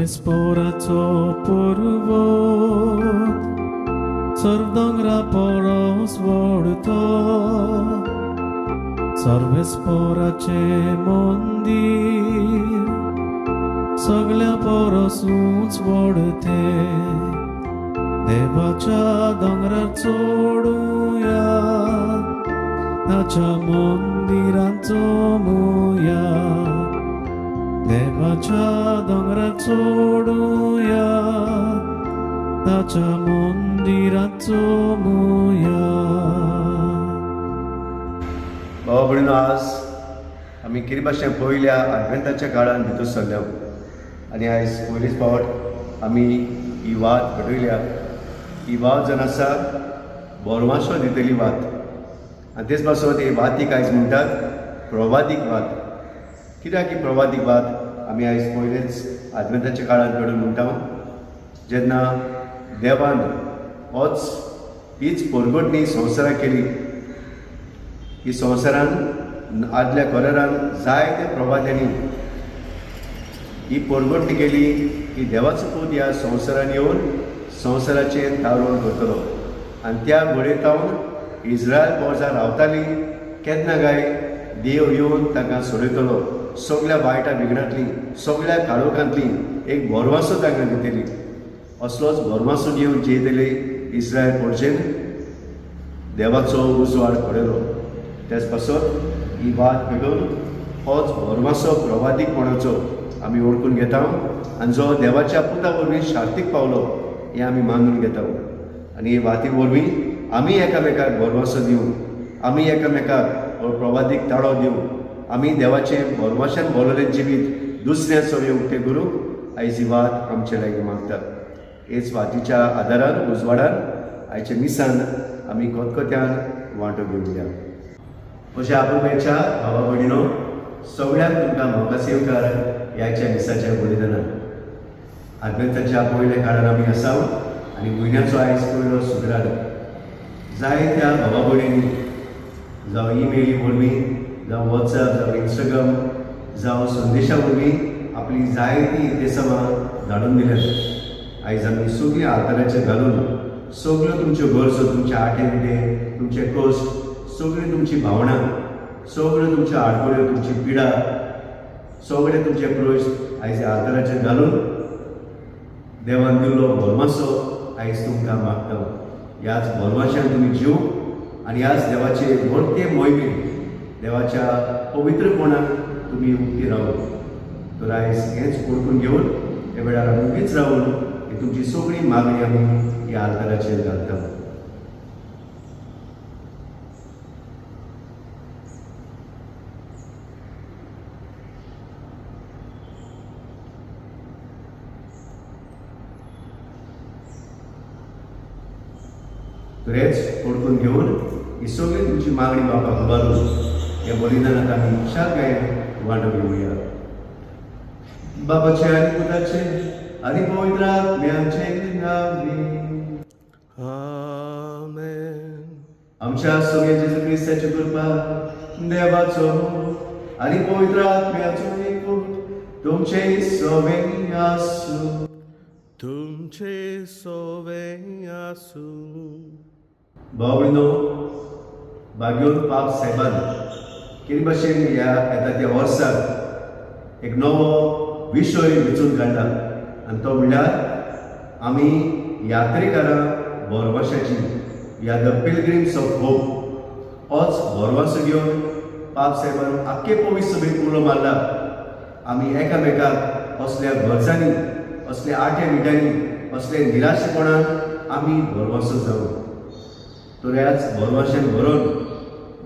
सर्वेस्पोराचो पर्वत सर्व दोंगरा परस व्हडतो सर्वेस्पोराचें मंदीर सगळ्या परस उंच व्हडतें देवाच्या दोंगरार चडुया ताच्या मंदिरांत चोमुया देवाच्या दोंगरार चडुया ताच्या मंदिरांत चोमुया. भावा भयणीनो, आज आमी किरिबाशें पयल्या आडवेंताच्या काळान भितर सरल्या आनी आयज पयलीच फावट आमी ही वात पेटयल्या. ही वात जावन आसा बोरवासो दितली वात आनी तेच पासत ही वातीक आयज म्हणटात प्रवादीक वात. कित्याक ही प्रवादीक वात आमी आयज पयलेच आदवेंताच्या काळान पेटोवन म्हणटा? जेन्ना देवान होच हीच परगटणी संवसाराक केली, ही संवसारान आदल्या करारान जायते प्रवाद्यांनी ही परगटणी केली की देवाचो पूत ह्या संवसारान येवन संवसाराचेर तारुण करतलो आनी त्या घडयेतावन इस्रायल पोरसां रावताली केन्ना काय देव येवन तांकां सोडयतलो, सगल्या वायटा विघ्नांतली सगल्या काळोखांतली एक भरवासो तांकां दितली. असलोच भरवासो घेवन जियेतले इस्रायल पोरजेन देवाचो उजवाड पडयलो. त्याच पासत ही वात पेटोवन होच भरवासो प्रवादीकपणाचो आमी वळखून घेता आनी जो देवाच्या पुता वरवीं शार्तीक पावलो हें आमी मानून घेता. आनी हे वाती वरवीं आमी एकामेकाक भरवासो दिवन, आमी एकामेकाक हो प्रवादीक ताळो दिवन, आमी देवाचें भरवाशान भरलेलें जिवीत दुसऱ्या सवय उक्तें करूंक आयज ही वात आमचे लागीं मागता. हेच वातीच्या आदारान उजवाडान आयच्या मिसान आमी खतखत्यान वांटो घेवया. म्हज्या आपुलमेच्या भावा भयणीनो, सगळ्यांक तुमकां म्हाका सेवकार ह्याच्या मिसाच्या बलिदानान. आदवेंताच्या पयल्या काळान आमी आसा आनी म्हयन्याचो आयज पयलो शुक्रार. जायत्या भावा भयणींनी जावं इमेली वरवीं, जावं वॉट्सएप, जावं इंस्टाग्राम, जावं संदेशा वरवीं आपली जायतीं देसावां धाडून दिल्यात. आयज आमी सगळीं आल्ताराचेर घालून सगळ्यो तुमच्यो गरजो, तुमचे आटे विटे, तुमचे कश्ट, सगळीं तुमची भावनां, सगळ्यो तुमच्यो आडखळ्यो, तुमची पिडा, सगळे तुमचे प्रश्न आयज आल्ताराचेर घालून देवान दिल्लो भरमासो आयज तुमकां मागता. ह्याच भरमाशान तुमी जीव आनी ह्याच देवाचे व्हडते मोहिमेन देवाच्या पवित्रपणान तुमी उक्ती रावो. तर आयज हेंच वळखून घेवन हे वेळार आमी उगीच रावन ही तुमची सगळी मागणी आमी ह्या आल्ताराचेर घालता. तर हेच वळखून घेवन ही सगळी तुमची मागणी बापाक उबारून ह्या बलिदानात आमी खुशालकायेन वांटो घेवया. बाबाचे आनी पुताचे आनी पवित्र आत्म्याचे नांवे. आमेन. आमच्या सोम्या जेजू क्रिस्ताची कृपा, देवाचो आनी पवित्र आत्म्याचो एकूट तुमचे सोवे आसूं. तुमचे सोवे आसूं. भावणो, बागेवन पाप साहेबान कितें भाशेन ह्या येता त्या वर्साक एक नवो विशय वेंचून काडला आनी तो म्हणल्यार आमी यात्रेकारां भरवशाची, या the pilgrims of hope. होच भरवसो घेवन पाप साहेबान आख्खे पवित्र सभेक उलो मारला, आमी एकामेकाक असल्या गरजांनी, असल्या आट्या मिट्यांनी, असल्या निराशेपणान आमी भरवसो जावं. तर ह्याच भरवशान भरून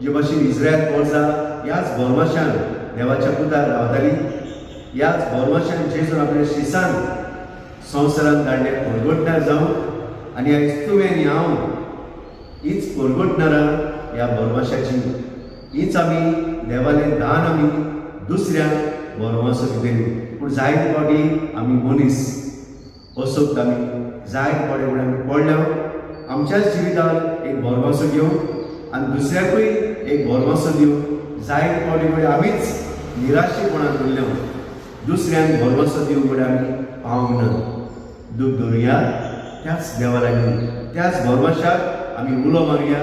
जे भाशेन इस्रायल पोरसा ह्याच भरवशान देवाच्या पुतार रावताली, ह्याच भरवशान जेजून आपल्या शिसान संवसारान धाडले परगटणार जावन आनी आयज तुवें आनी हांव हीच परगटणारां ह्या भरवशाची, हीच आमी देवालें दान आमी दुसऱ्यांक भरवसो दितली. पूण जायते फावटी आमी मनीस असोक्त आमी जायते फावटी म्हणून आमी पडल्या आमच्याच जिवितान एक भरवसो घेवन आनी दुसऱ्याकूय एक भरवसो दिवन जायते फावटी कडेन आमीच निराशेपणान उरल्या, दुसऱ्यांक भरवसो दिवंक कडेन आमी पावंक ना. दूख धरुया त्याच देवा लागीं, त्याच भरवशाक आमी उलो मारुया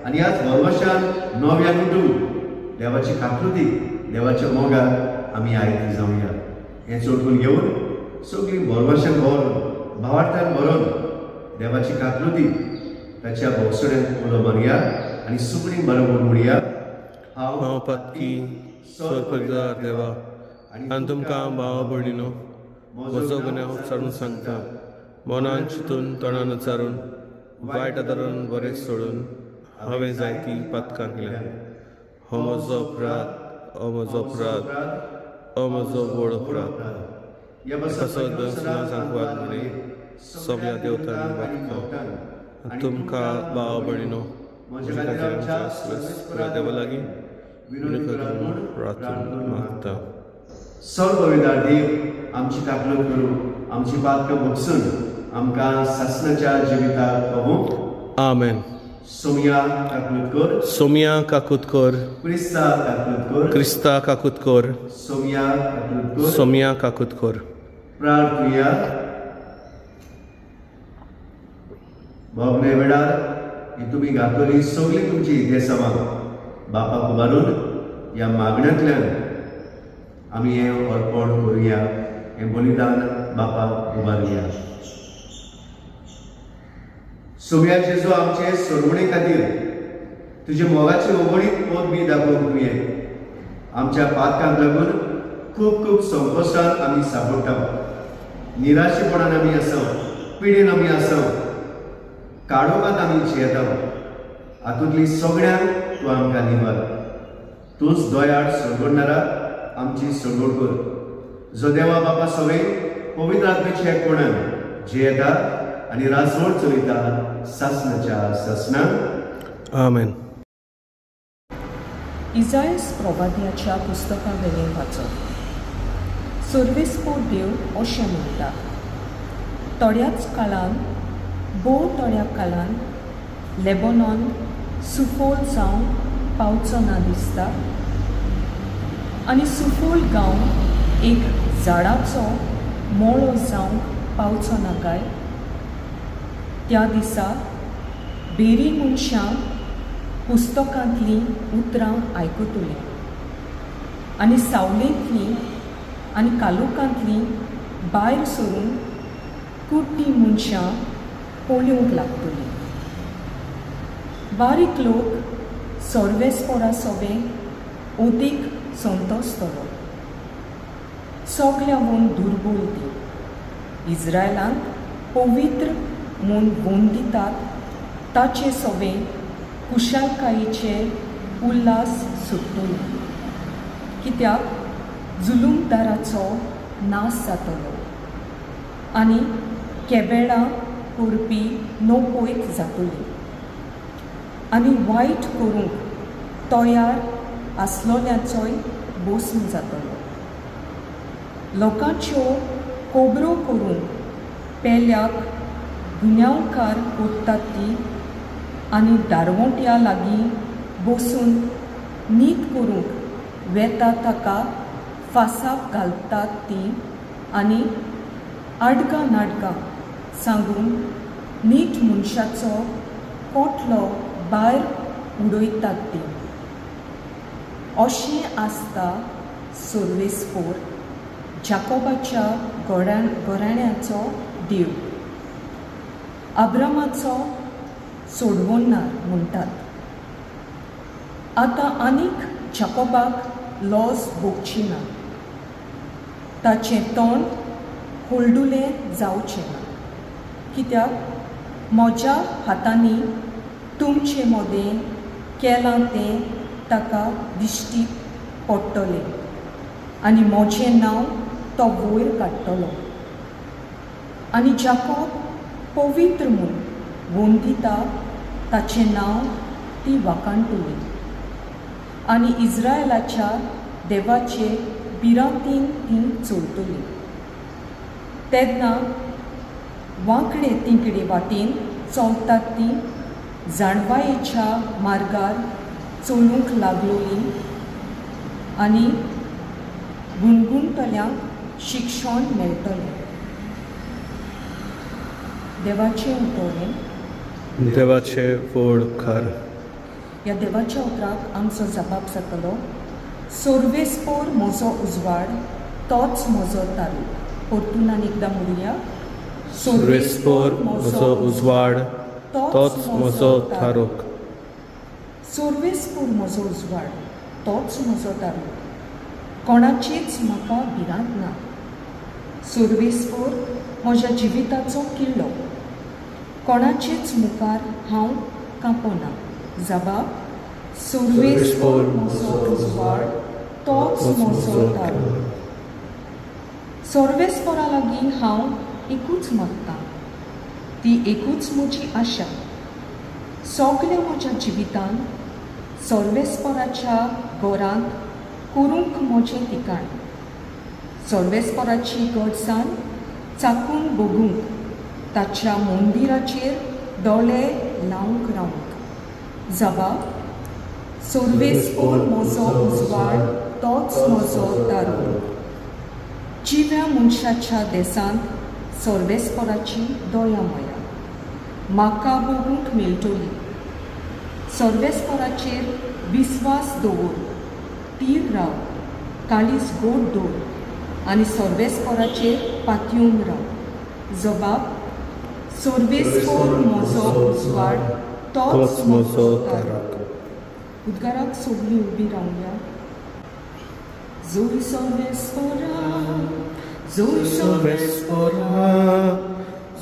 आनी ह्याच भरवशान नव्यान उठून देवाची काकृती, देवाच्या मोगाक आमी आयती जावया. हें चोडकून घेवन सगळीं भरवशान भरून, भावार्थान भरून देवाची काकृती ताच्या भोवसड्यान उलो मारुया आनी सगळीं बरोबर म्हणया. हांव पातकी सर्पदार देवा आनी तुमकां भाव भयणीनो म्हजो गुन्यांव उच्चारून सांगता. मनान चिंतून, तोंडान उच्चारून, वायट आदारून बरें सोडून हांवें जायतीं पातकां केल्यां. हो म्हजो अपराध, हो म्हजो अपराध, हो म्हजो व्हड अपराध. पासत सांगपाक म्हणी सगळ्या देवतांनी मागता आनी तुमकां भाव भयणीनो म्हज्या खातीर आमच्या सर्वेस्परा देवा लागीं विनवणी करून प्रार्थना मागता. सर्वविधार देव आमची काकलूत करूं, आमची पातकां भोगसून आमकां सासणाच्या जिविताक पावूं. आमेन. सोमया काकलूत कर. सोमया काकूत कर. क्रिस्ता काकलूत कर. क्रिस्ता काकूत कर. सोमया काकलूत कर. सोमया काकूत कर. प्रार्थुया. भोगणे वेळार ही तुमी घातलेली सगळी तुमची इतिहासां बापाक उबारून ह्या मागण्यांतल्यान आमी हें अर्पण करुया, हें बलिदान बापाक उबारुया. सोम्या जेजू, आमचे सोडवणे खातीर तुजे मोगाचे ओगडीत पोत बी दाखोवंक तुवें आमच्या पातकांक लागून खूब खूब संकश्टान आमी सापडटा, निराशेपणान आमी आसा, पिडेन आमी आसा, काळोखांत आमी जियेता. हातूंतली सगळ्यांक तूं आमकां निवार. तूंच दयाळ सोडवणारा, आमची सोडवण कर. जो देवा बापा सवे पवित्र आत्म्याच्या एकपणान जियेता आनी राजवट चलयता सासणाच्या सासणां. आमेन. इजायस प्रवाद्याच्या पुस्तका वेलें वाचप. सर्वेस्पोर देव अशें म्हणटा, थोड्याच काळान, भोव थोड्या काळान लेबनॉन सुफोल जावंक पावचो ना दिसता आनी सुफोल गांव एक झाडाचो मोळो जावंक पावचो ना काय? त्या दिसा बेरी मनशां पुस्तकांतलीं उतरां आयकतलीं आनी सावलेंतलीं आनी कालुकांतलीं भायर सरून कुड्डीं मनशां पळोवंक लागतलीं. बारीक लोक सर्वेस्पोरा सोबें अदीक संतोसतलो. सगल्याहून दुर्बोल ती इस्रायलांत पवित्र म्हूण वंदितात ताचे सोबें खुशालकायेचे उल्हास सुट्टलो, कित्याक जुलूमदाराचो नाश जातलो आनी केबेळां करपी नपयत जातली आनी वायट करूंक तयार आसलोल्याचोय बोस्म जातलो. लोकांच्यो कोबरो करून पेल्याक गुन्यांवकार करतात ती आनी दारवंट्या लागीं बसून नीत करूंक वेता ताका फासाक घालतात ती आनी आडगां नाडगां सांगून नीट मनशाचो कोटलो भायर उडयतात ती. अशें आसता सर्वेस्पोर जाकोबाच्या घराण्याचो देव, अब्रामाचो सोडवणार म्हणटात. आतां आनीक जाकोबाक लॉस भोगची ना, ताचें तोंड हळडुलें जावचें ना, कित्याक म्हज्या हातांनी तुमचे मदें केलां तें ताका दिश्टी पडटलें आनी म्हजें नांव तो वयर काडटलो. आनी जाकोब पवित्र म्हूण वंदिता ताचें नांव ती वाखाणटली आनी इस्रायलाच्या देवाचे भिरांतीन ती चलतली. तेन्ना वांकडे तिंकडे वाटेन चलतात ती जाणवायेच्या मार्गार चलूंक लागलोली आनी गुणगुणटल्यांक शिक्षण मेळटलें. देवाचें उतोवणें. देवाचे व्हड उपकार. ह्या देवाच्या उतराक आमचो जबाब जातलो, सोर्वेस्पोर म्हजो उजवाड, तोच म्हजो तारू. परतून आनी एकदां म्हणुया. सुरेस्पोर म्हजो उजवाड, तोच म्हजो थारोक. सोर्वेस्पोर म्हजो उजवाड, तोच म्हजो तारू, कोणाचीच म्हाका भिरांत ना. सोर्वेस्पोर म्हज्या जिविताचो किल्लो, कोणाचेच मुखार हांव कांपना. जबाब, सोर्वेस्पोर म्हजो उजवाड, तोच म्हजो तारू. सोर्वेस्पोरा लागीं हांव एकूच मागतां, ती एकूच म्हजी आशा. सगल्या म्हज्या जिवितांत सोर्वेस्पोराच्या घरांत करूंक म्हजें ठिकाण. सोर्वेस्पोराची गोडसाण चाकून भोगूंक, ताच्या मंदिराचेर दोळे लावंक रावंक. जबाब, सोर्वेस्पोर म्हजो उजवाड, तोच म्हजो तारू. जिव्या मनशाच्या देसांत सोर्वेस्पोराची दया मया म्हाका बघूंक मेळटली. सोर्वेस्पोराचेर विस्वास दवर, तीर राव, काळीज गोड दवर आनी सोर्वेस्पोराचेर पातयेवन राव. जबाब, सोर्वेस्पोर म्हजो उजवाड, तोच म्हजो तारो. उद्गाराक सगळीं उबी रावया. जोय सोर्वेस्पोरा, जोय सोर्वेस्पोरा,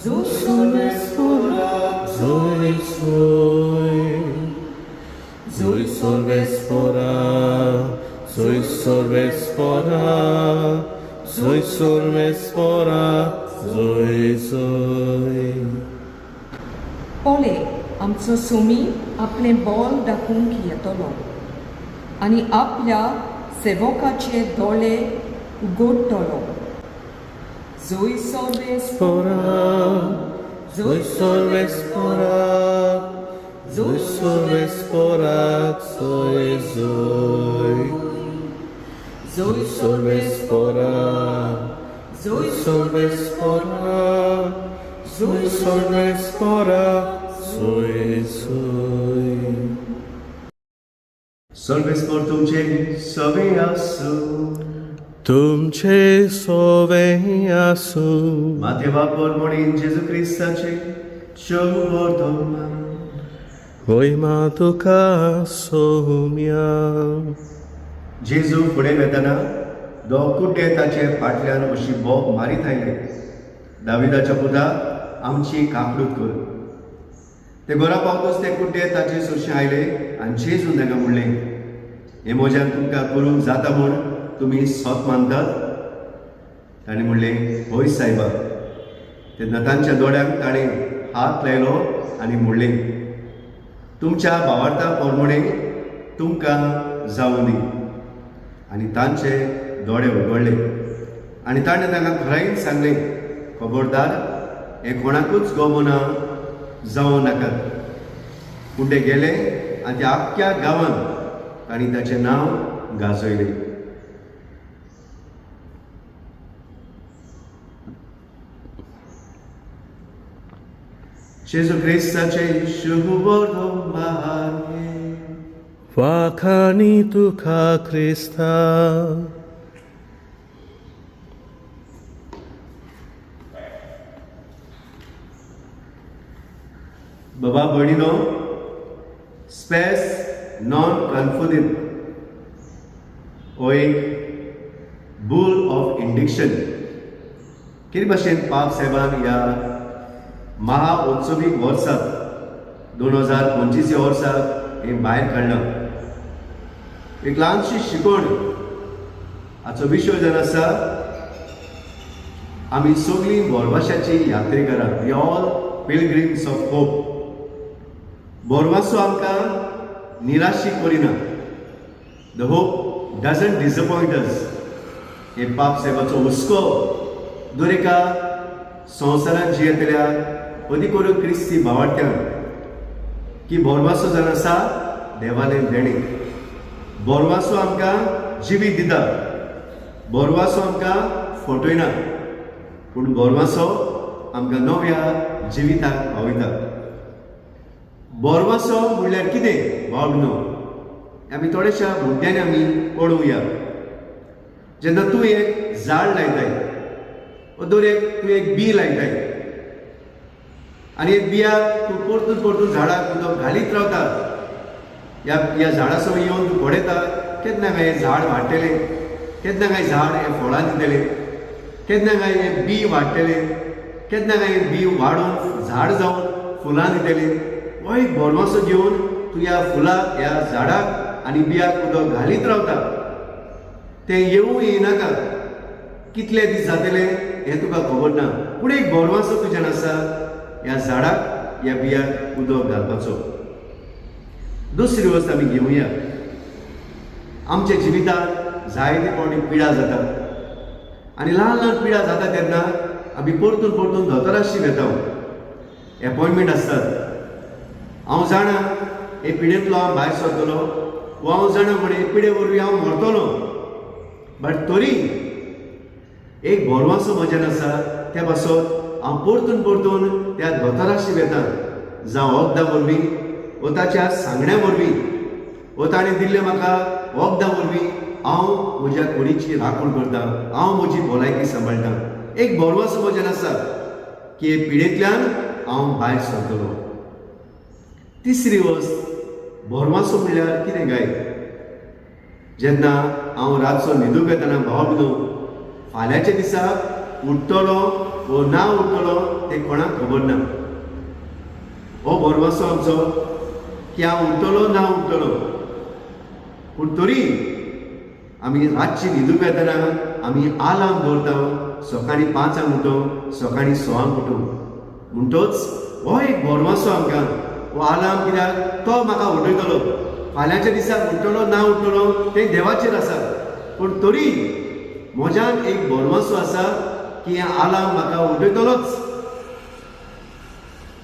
जोय सोर्वेस्पोरा, जोय सोय. जोय सोर्वेस्पोरा, जोय सोर्वेस्पोरा, जोय सोर्वेस्पोरा, जोय जोय. पळय, आमचो सोमी आपलें बॉल दाखोवंक येतलो आनी आपल्या सेवकाचे दोळे उगडटलो. जोय सोर्वेस्पोरा, Spora, जोय सोर्वेस्पोरा, जोय सोर्वेस्पोरा, जोय जोय. जोय जोय सोर्वेस्पोरा, जोय जोय सोर्वेस्पोरा, जोय सोर्वेस्पोरा, जोय जोय. सर्वेस्पोर तुमचे सवे आसूं. तुमचे सोवे आसूं. मातेवा पोरमोणीन जेजू क्रिस्ताचे शोभोर्दोमा. वयमा तुका सोम्या. जेजू फुडें वेतना दोग कुड्डे ताचे फाटल्यान अशी बोब मारीत आयले, दाविदाच्या पुता, आमची काकडूत कर. ते घरा पावतच ते कुड्डे ताचे सरशीं आयले आनी जेजून तांकां म्हणलें, हें म्हज्यान तुमकां करूंक जाता म्हूण तुमी सत मानतात? ताणें म्हणलें, हय सायबा. तेन्ना तांच्या दोळ्यांक ताणें हात लायलो आनी म्हणलें, तुमच्या भावार्था प्रमाणे तुमकां जावं दी. आनी तांचे दोळे उगडले आनी ताणें तांकां खरायेन सांगलें, खबरदार, हें कोणाकूच गमना जावं नाकात. पूण ते गेले आनी त्या आख्ख्या गांवांत तांणी ताचें नांव गाजयलें. जेजू क्रिस्ताचें शुभ. वाखाणी तुका क्रिस्ता. बाबा भयणीनो, स्पेस नॉन कन्फुदीत हो एक बुल ऑफ इंडिक्शन. कितें भाशेन पाप साहेबान ह्या महा उत्सवीक वर्साक 2025 ह्या वर्साक हें भायर काडलां, एक ल्हानशी शिकवण. हाचो विशय जावन आसा, आमी सगळीं भरवशाची यात्रेकरां. We all pilgrims of hope. भरवसो आमकां निराशी करिना. The hope doesn't disappoint us. हे पाप साहेबाचो हुस्को दर एका संवसारांत जियेतल्या, अदी करून क्रिस्ती भावार्थ्यांक, की भरवसो जावन आसा देवालें देणें. भरवसो आमकां जिवीत दिता. भरवसो आमकां फटयना, पूण भरवसो आमकां नव्या जिविताक पावयता. बोरवासो म्हणल्यार कितें भाव न्हू, आमी थोड्याशा मुद्द्यांनी आमी पळोवया. जेन्ना तूं एक झाड लायताय वो दर एक तूं एक बी लायताय आनी एक बियाक तूं परतून परतून झाडाक उदक घालीत रावता, ह्या ह्या झाडा सवें येवन तूं पळयता केन्ना काय हें झाड वाडटलें, केन्ना काय झाड हें फळां दितलें, केन्ना काय हें बी वाडटलें, केन्ना काय हें बी वाडून झाड जावन फुलां दितलें. हो एक भरवंसो घेवन तूं ह्या फुलाक, ह्या झाडाक आनी बियाक उदक घालीत रावता. तें येवूं येयनाका, कितले दीस जातले हें तुका खबर ना, पूण एक भरवंसो तुज्यान आसा ह्या झाडाक, ह्या बियाक उदक घालपाचो. दुसरी वस्त आमी घेवया. आमच्या जिवितांत जायते फावटी पिडा जाता आनी ल्हान ल्हान पिडा जाता तेन्ना आमी परतून परतून दोतोराशी वेता, एपॉयंटमेंट आसतात. हांव जाणा हे पिडेंतलो हांव भायर सरतलो वो हांव जाणा म्हण हे पिडे वरवीं हांव मरतलो, बट तरी एक भरवंसो म्हज्यान आसा, त्या पासत हांव परतून परतून त्या दोतोराशी वेता, जावं वखदां वरवीं वो ताच्या सांगण्या वरवीं वो ताणें दिल्लें म्हाका वखदां वरवीं हांव म्हज्या कुडीची राखण करता, हांव म्हजी भलायकी सांबाळटा. एक भरवंसो म्हज्यान आसा की हे पिडेंतल्यान हांव भायर सरतलो. तिसरी वस्त, भरवंसो म्हणल्यार कितें काय? जेन्ना हांव रातचो न्हिदूंक येतना भाव न्हू, फाल्यांच्या दिसा उठ्ठलो वो ना उठ्ठलो तें कोणाक खबर ना. हो भरवंसो आमचो की हांव उठ्ठलो ना उठ्ठलो, पूण तरी आमी रातची न्हिदूंक येतना आमी आलार्म दवरता, सकाळीं 5 उठो, सकाळीं 6 उठो. म्हणटोच हो एक भरवंसो आमकां, हो आलार्म, कित्याक तो म्हाका उठयतलो. फाल्यांच्या दिसाक उठ्ठलो ना उठ्ठलो तें देवाचेर आसा, पूण तरी म्हज्यान एक भरवंसो आसा की हें आलार्म म्हाका उठयतलोच.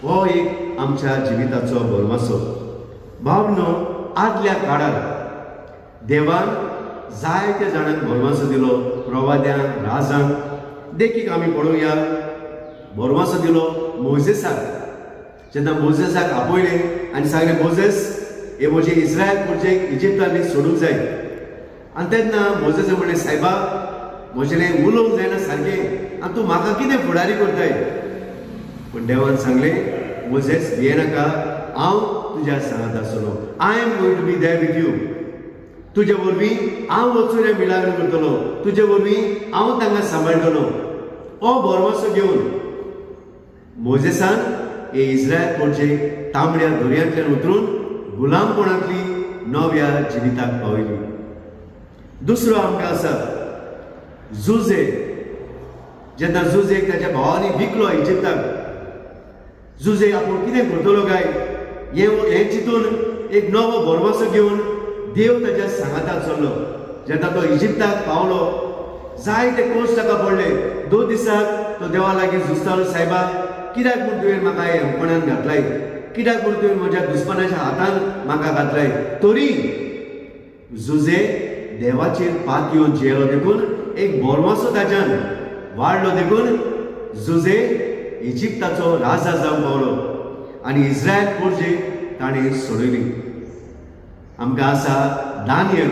हो एक आमच्या जिविताचो भरवंसो. भावनो, आदल्या काळार देवान जायत्या जाणांक भरवंसो दिलो, प्रवाद्यांक, राजांक. देखीक आमी पळोवया, भरवंसो दिलो मोजेसाक. जेन्ना मोजेसाक आपयले आनी सांगलें, मोजेस, हे म्हजे इस्रायल प्रजेक इजिप्तांनी सोडूंक जाय. आनी तेन्ना मोजेसान म्हणलें, सायबा, म्हजें उलोवंक जायना सारकें आनी तूं म्हाका कितें फुडारी करताय? पूण देवान सांगलें, मोजेस, भियेनाका, हांव तुज्या सांगात आसतलो. I am going to be there with you. तुजे वरवीं हांव वचून हें मिलाग्र करतलो, तुजे वरवीं हांव तांकां सांबाळटलो. हो भरवंसो घेवन मोजेसान हे इस्रायल प्रजेक तांबड्या दर्यांतल्यान उतरून गुलामपणांतली नव्या जिविताक पावयली. दुसरो आमकां आसा जुजे. जेन्ना जुजेक ताच्या भावांनी विकलो इजिप्ताक, जुजे आपूण कितें करतलो काय हें हें चिंतून एक नवो भरवंसो घेवन देव ताच्या सांगाताक चल्लो. जेन्ना तो इजिप्ताक पावलो, जायते कश्ट ताका पडले. 2 दिसाक तो देवा लागीं झुजतालो, सायबा, कित्याक म्हूण तुवें म्हाका हे हुंपणान घातलाय? कित्याक म्हूण तुवें म्हज्या दुस्मानाच्या हातान म्हाका घातलाय? तरी जुजे देवाचेर पातयेवन जियेलो देखून एक भरवंसो ताच्यान वाडलो, देखून जुजे इजिप्ताचो राजा जावंक पावलो आनी इस्रायल प्रजेक ताणें सोडयली. आमकां आसा दानियल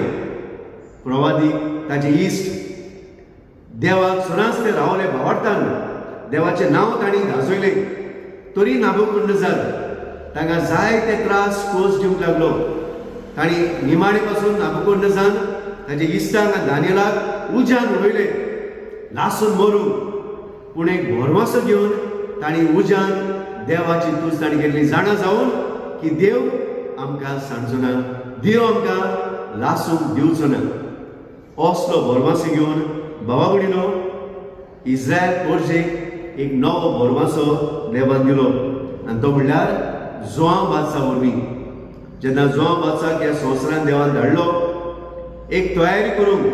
प्रवादी, ताचे इश्ट. देवाक सदांच ते रावले भावार्थान, देवाचें नांव तांणी गाजयलें, तरी नाबुकुंडजार तांकां जायते त्रास कोस दिवंक लागलो. तांणी निमाणे पासून नाबुकुंडजान ताच्या इश्टांक आनी दानियलाक उज्यान उडयले लासून मरूंक. पूण एक भरवंसो घेवन तांणी उज्यान देवाची तुज तांणी केल्ली, जाणा जावन की देव आमकां सांडचो ना, देव आमकां लासूंक दिवचो ना. असलो भरवंसो घेवन भावा भयणीनो, इस्रायल प्रजेक एक नवो भरवंसो देवान दिलो आनी तो म्हणल्यार जुआंव बादशा वरवीं. जेन्ना जुआंव बादशाक ह्या संवसारान देवान धाडलो एक तयारी करूंक,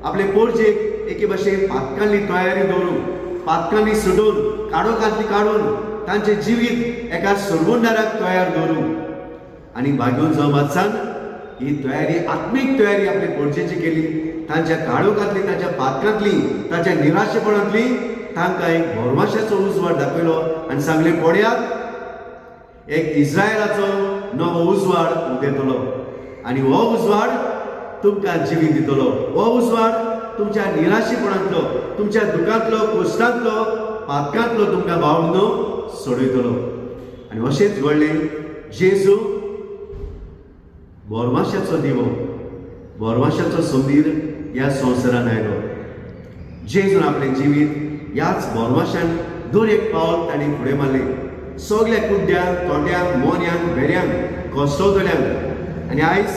आपले प्रजेक एके भाशेन पातकांनी तयारी दवरूंक, पातकांनी सुटून, काळोखांतली काडून तांचें जिवीत एका सोडवणदाराक तयार दवरूंक. आनी भाग्यवंत जुआंव बादशान ही तयारी, आत्मीक तयारी आपले प्रजेची केली. तांच्या काळोखांतली, तांच्या पातकांतली, तांच्या निराशेपणांतली तांकां भायर काडून एक नव्या जिविताक पावयले. तांकां एक भरमाशाचो उजवाड दाखयलो आनी सांगलें, पळयात, एक इस्रायलाचो नवो उजवाड उदेतलो आनी हो उजवाड तुमकां जिवीत दितलो. हो उजवाड तुमच्या निराशेपणांतलो, तुमच्या दुखांतलो, कश्टांतलो, पातकांतलो तुमकां भावनो सोडयतलो. आनी अशेंच घडलें. जेजू बोरमाशाचो दिवो, बोरमाशाचो संदीर ह्या संवसारान आयलो. जेजून आपलें जिवीत ह्याच बोरमाशान दर एक पावल ताणें फुडें मारलें, सगल्या कुड्ड्यांक, तोंड्यांक, मोन्यांक, भेऱ्यांक, कश्टवतल्यांक. आनी आयज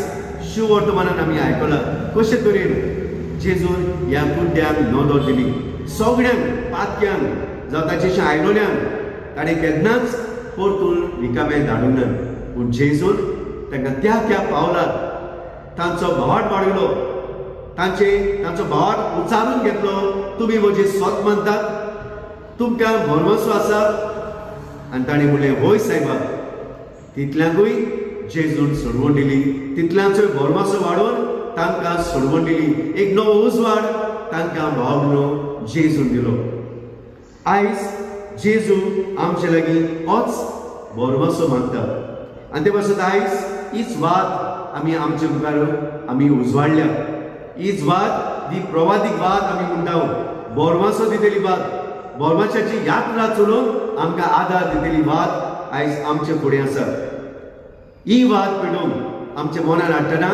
शुवर्तमानान आमी आयकलां कशे तरेन जेजून ह्या कुड्ड्यांक नदर दिली. सगळ्यांक, पातक्यांक, जावं ताचे आयलोल्यांक ताणें केन्नाच परतून रिकामे धाडूंक ना. पूण जेजून तांकां त्या त्या पावलाक तांचो भावाट वाडयलो, तांचो भावाट उचारून घेतलो. तुमी म्हजी स्वत मानतात, तुमकां भरवंसो आसा? आनी ताणें म्हणलें, होय सायबा. तितल्यांकूय जेजून सोडवण दिली, तितल्यांचोय भरमासो वाडोवन तांकां सोडवण दिली. एक नवो उजवाड तांकां भाव जेजून दिलो. आयज जेजू आमचे लागीं होच भरवंसो मागता आनी ते पासत आयज हीच वात आमी आमचे मुखार आमी उजवाडल्या. हीच वात, ही प्रवादीक वात आमी म्हणटा, भरवंसो दितली वात, भरवंशाची यात्रा चलोवन आमकां आदार दितली वात आयज आमचे फुडें आसा. ही वात पेटोवन आमच्या मनान हाडटना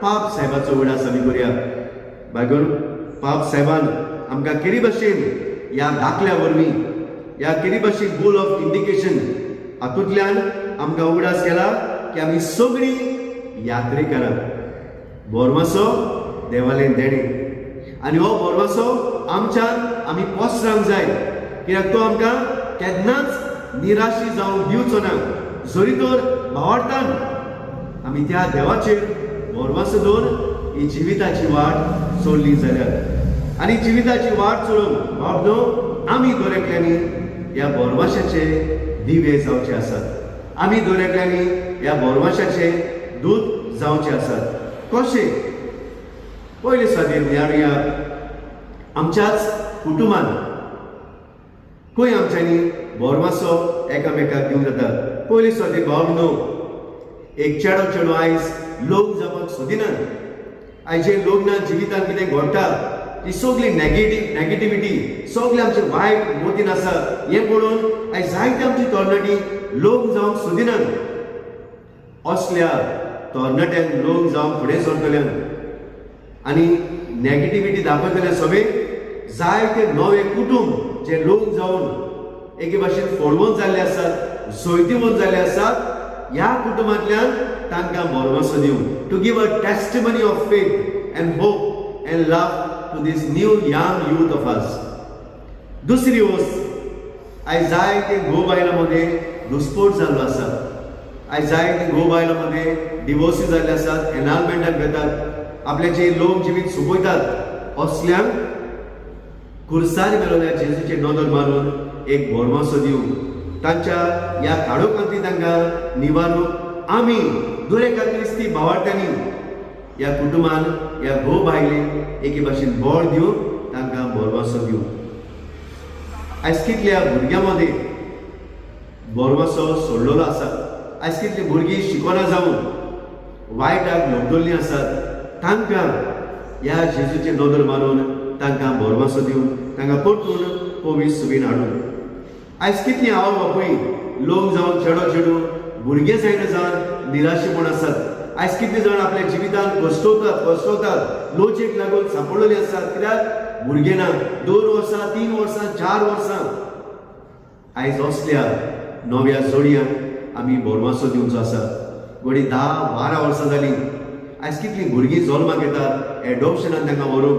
पाप साहेबाचो उगडास आमी करुया. बायगोर पाप साहेबान आमकां केरी भाशेन ह्या दाखल्या वरवीं, ह्या केरी भाशेन बोल ऑफ इंडिकेशन हातूंतल्यान आमकां उगडास केला की आमी सगळीं यात्रेकरां. बोरमासो देवालें देणें आनी हो बोरमासो आमच्यान आमी पोसरांक जाय, कित्याक तो आमकां केन्नाच निराशी जावंक दिवचो ना, जरी तर भावार्थान आमी त्या देवाचेर भरवंसो दवरून ही जिविताची वाट चल्ली जाल्यार. आनी जिविताची वाट चलोवन बाब न्हू, आमी दर एकल्यांनी ह्या भरवंशाचे दिवे जावचे आसात. आमी दर एकल्यांनी ह्या भरवंशाचे दूत जावचे आसात. कशें? पयले सुवातेर नियाळुया आमच्याच कुटुंबान खंय आमच्यांनी भरमासो एकामेकाक दिवंक जाता. पयले सुवातेर भाव न्हू, एक चेडो चेडूं आयज लग्न जावपाक सोदिनात. आयज जे लग्नात जिवितांत कितें घडटा ती सगळी नेगेटिविटी, सगळें आमचें वायट मतीन आसा. हें पळोवन आयज जायते आमची तरणाटी लग्न जावंक सोदिनात. असल्या तरणाट्यांक, लग्न जावंक फुडें सरतल्यांक आनी नेगेटिविटी दाखयतले सगळे जायते नवे कुटूंब जे लग्न जावन एके भाशेन फोडवून जाल्ले आसात, जैतिवंत जाल्ले आसात, ह्या कुटुंबांतल्यान तांकां भरवंसो दिवन to give a testimony of faith and hope and love to this new young youth of us. दुसरी वस्त, आयज जायते घोव बायलां मदें दुस्पोट जाल्लो आसा. आयज जायते घोव बायलां मदें डिवोर्सी जाल्ले आसात, एनालमेंटाक घेतात, आपल्याचे लोक जिवीत सोंपयतात. असल्यांक कुर्सार मेलोल्या जेजूचे नदर मारून एक भरवंसो दिवन तांच्या ह्या काळोखांतली तांकां निवारूंक आमी दर एका क्रिस्ती भावार्थ्यांनी ह्या कुटुंबान ह्या घोव बायलेक एके भाशेन बळ दिवन तांकां भरवंसो दिवं. आयज कितल्या भुरग्यां मदें भरवंसो सोडलेलो आसा. आयज कितलीं भुरगीं शिकना जावन वायटाक लग्दल्लीं आसात. तांकां ह्या जेजूचे नदर मारून तांकां भरवंसो दिवन तांकां परतून पवित्र सुबीन हाडून. आयज कितलीं आवय बापूय लग्न जावन चेडो चेडूं भुरगें जायना जावन निराशेपण आसात. आयज कितले जाण आपल्या जिवितान कश्टवतात कश्टवतात, लोचेक लागून सांपडलेले आसात, कित्याक भुरगें ना 2 वर्सां, 3 वर्सां, 4 वर्सां. आयज असल्या नव्या जोडयांक आमी भरवंसो दिवचो आसा. घडये 10-12 वर्सां जालीं. आयज कितलीं भुरगीं जल्माक येतात, एडॉप्शनान तांकां व्हरून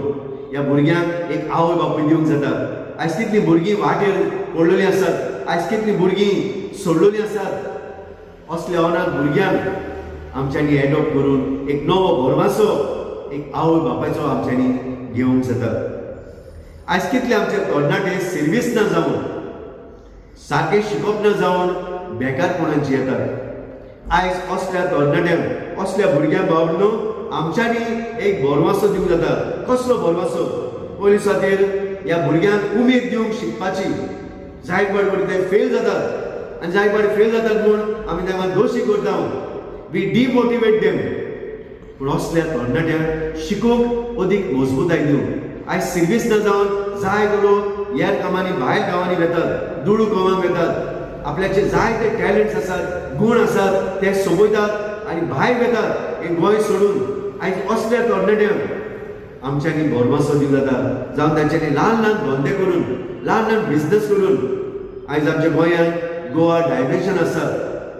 ह्या भुरग्यांक एक आवय बापूय दिवंक जाता. आयज कितलीं भुरगीं वाटेर पडलेलीं आसात. आयज कितलीं भुरगीं सोडलेलीं आसात. असल्या अनाथ भुरग्यांक आमच्यांनी एडॉप्ट करून एक नवो भरवंसो एक आवय बापायचो आमच्यांनी घेवंक जाता. आयज कितले आमचे तरणाटे सर्वीस ना जावन, सारकें शिकप ना जावन बेकारपणान जियेतात. आयज असल्या तरणाट्यांक, असल्या भुरग्यांक भावनो आमच्यांनी एक भरवंसो दिवंक जाता. कसलो भरवंसो? पयली सुवातेर ह्या भुरग्यांक उमेद दिवंक शिकपाची. जाय फावटी ते फेल जातात आनी जाय फावटी फेल जातात म्हूण आमी तांकां दोशी करता, we demotivate them. पूण असल्या तरणाट्यांक शिकूंक अदीक मजबूताय दिवंक. आयज सिर्वीस न जावन जायते लोक हेर कामांनी भायर गांवांनी वेतात, दुडू कमोवंक वेतात. आपल्याचे जायते टॅलंट्स आसात, गूण आसात, ते सोंपयतात आनी भायर वेतात हें गोंय सोडून. आयज असल्या तरणाट्यांक आमच्यांनी भरमासो दिवंक जाता, जावं तांच्यांनी ल्हान ल्हान धंदे करून, ल्हान ल्हान बिजनस करून. आयज आमच्या गोंयांत गोवा डायमेन्शन आसा,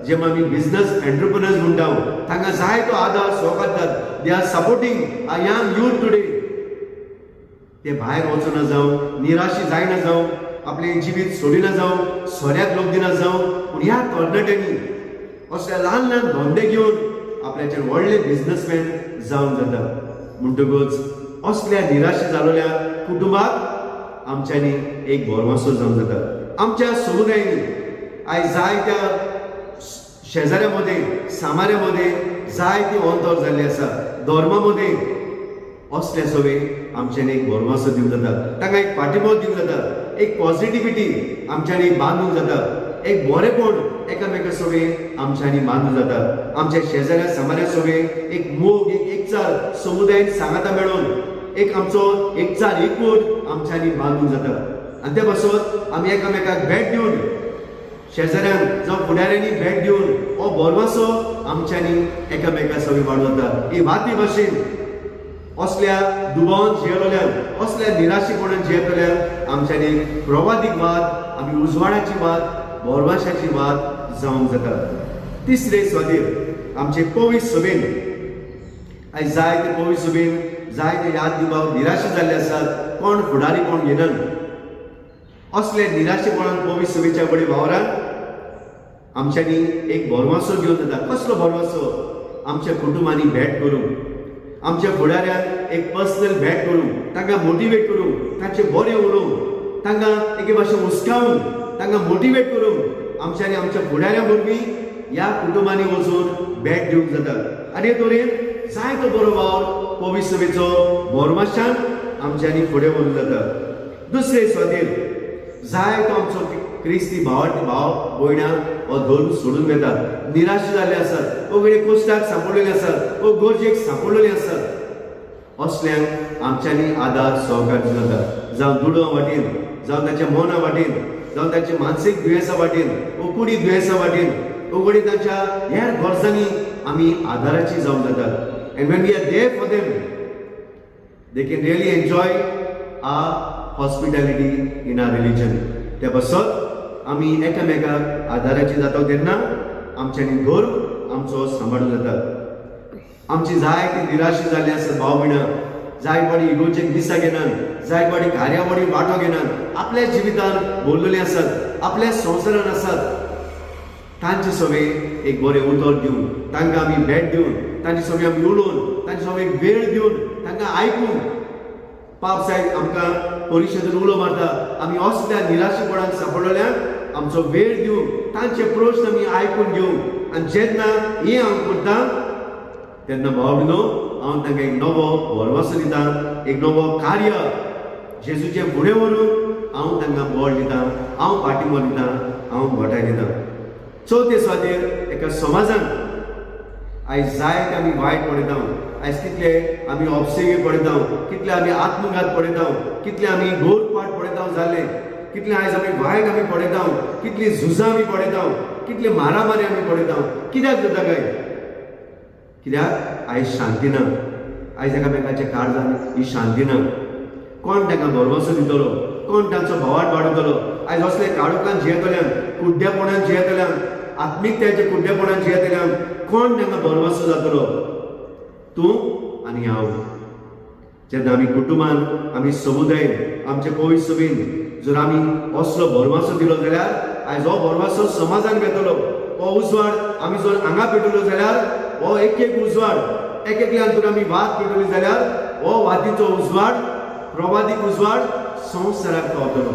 जेमा आमी बिजनस एंटरप्रिनर्स म्हणटा, तांकां जायतो आदार सहकार दितात. They are supporting a young youth today. ते भायर वचना जावं, निराशी जायना जावं, आपलें जिवीत सोडिना जावं, सोऱ्याक लोक दिना जावं, पूण ह्या तरणाट्यांनी असले ल्हान ल्हान धंदे घेवन आपल्याचेर व्हडले बिजनसमॅन जावंक जाता. म्हणटकूच असल्या निराशे जालोल्या कुटुंबाक आमच्यांनी एक भरवंसो जावंक जाता. आमच्या समुदायांनी आयज जायत्या शेजाऱ्या मदें, सामाऱ्या मदें जायती अंतर जाल्ली आसा, धर्मा मदें. असले सगळे आमच्यांनी एक भरवंसो दिवंक जाता, तांकां एक पाठिंबो दिवंक जाता, एक पॉझिटिविटी आमच्यांनी बांदूंक जाता, एक बरेपण एकामेका सगळें आमच्यांनी बांदूंक जाता. आमच्या शेजाऱ्या समाऱ्या सगळें एक मोग, एक एकचार, समुदायेन सांगाता मेळोवन एक आमचो एकचार, एकवट आमच्यांनी बांदूंक जाता. आनी ते पासत आमी एकामेकाक भेट दिवन, शेजाऱ्यांक जावं फुडाऱ्यांनी भेट दिवन हो भरवंसो आमच्यांनी एकामेका सगळीं वाडोवंक जाता. ही वाती भाशेन असल्या दुबावान जियेलोल्यांक, असल्या निराशेपणान जियेतल्यांक आमच्यांनी प्रवादीक वात, आमी उजवाडाची वात, भरवंशाची वात जावंक जाता. तिसरे स्वादीर आमचे पवित्र सभेन आयज जायते पवित्र सभेन जायते याद दिवपाक निराशे जाल्ले आसात, कोण फुडारी कोण घेनात. असले निराशेपणान पवित्र सभेच्या कडेन वावरान आमच्यांनी एक भरवंसो घेवन जाता. कसलो भरवंसो? आमच्या कुटुंबांनी भेट करूंक, आमच्या फुडाऱ्यांक एक पर्सनल भेट करूंक, तांकां मोटिवेट करूंक, तांचे बरें उलोवंक, तांकां एके भाशेन हुस्कावन तांकां मोटिवेट करूंक आमच्यांनी आमच्या फुडाऱ्यां वरवीं ह्या कुटुंबांनी वचून भेट दिवंक जाता. आनी हे तरेन जायतो बरो वावर पवित्र सभेचो भरमाशान आमच्यांनी फुडें व्हरूंक जाता. दुसरे स्वातीर जायतो आमचो क्रिस्ती भाव भाव भयणां हो धर्म सोडून वेतात, निराश जाल्ले आसात, ओ घडये कोश्टाक सांपडलेले आसात, ओ गरजेक सांपडलेले आसात. असल्यांक आमच्यांनी आदार सहकार दिवंक जाता, जावं दुडवा वाटेन, जावं ताच्या मना वाटेन, जावं ताच्या मानसीक दुयेंसा वाटेन, ओ कुडी दुयेंसा वाटेन, ओ घडये ताच्या हेर गरजांनी आमी आदाराची जावंक जाता. And when we are there for them, they can really enjoy our hospitality in our religion. त्या पासत आमी एकामेकाक आदाराची जाता तेन्ना आमच्यांनी धर्म आमचो सांबाळून जाता. आमची जायती निराशा जाल्ली आसा भाव भयणां, जाय फावटी इगोर्जेक मिसां घेनात, जाय फावटी कार्यावळी वांटो घेनात, आपल्या जिवितान भरलेले आसात, आपल्या संवसारान आसात. तांचे सगळे एक बरें उतर दिवन, तांकां आमी भेट दिवन, तांचे सगळे आमी उलोवन, तांचे सगळे एक वेळ दिवन, तांकां आयकून. पाप साहेब आमकां परिशदेन उलो मारता, आमी असल्या निराशेपणान सांपडलेल्यांक आमचो वेळ दिवन तांचे प्रश्न आमी आयकून घेवन. आनी जेन्ना हें हांव करता तेन्ना भाव भयणो, हांव तांकां एक नवो भरवंसो दिता, एक नवो कार्य जेजूचें फुडें व्हरून हांव तांकां बळ दिता, हांव पाठिंबो दिता, हांव घटाय दिता. चवथे सुवातेर एका समाजान आयज जायते आमी वायट पळयता. आयज कितले आमी ऑप्सेगी पळयता, कितले आमी आत्मघात पळयता, कितले आमी गोरपाट पळयता जाल्ले, कितले आयज आमी वायट आमी पळयता, कितली झुजां आमी पळयता, कितले मारामारी आमी पळयता. कित्याक जाता काय? कित्याक आयज शांती ना. आयज एकामेकाच्या काळजान ही शांती ना. कोण तांकां भरवंसो दितलो? कोण तांचो भावार्त वाडयतलो? आयज असले काळोखान जियेतल्यांक, कुड्ड्यापणान जियेतल्यांक, आत्मिकतायेच्या कुड्ड्यापणान जियेतल्यांक कोण तांकां भरवंसो जातलो? तूं आनी हांव. जेन्ना आमी कुटुंबान, आमी समुदायेन, आमचे पवित्र सभेन जर आमी असलो भरवंसो दिलो जाल्यार आयज हो भरवंसो समाजान वेतलो. हो उजवाड आमी जर हांगा पेटवलो जाल्यार, हो एक एक उजवाड एक एकल्यान जर आमी वात पेटवली जाल्यार हो वातीचो उजवाड, प्रवादीक उजवाड संवसाराक पावतलो.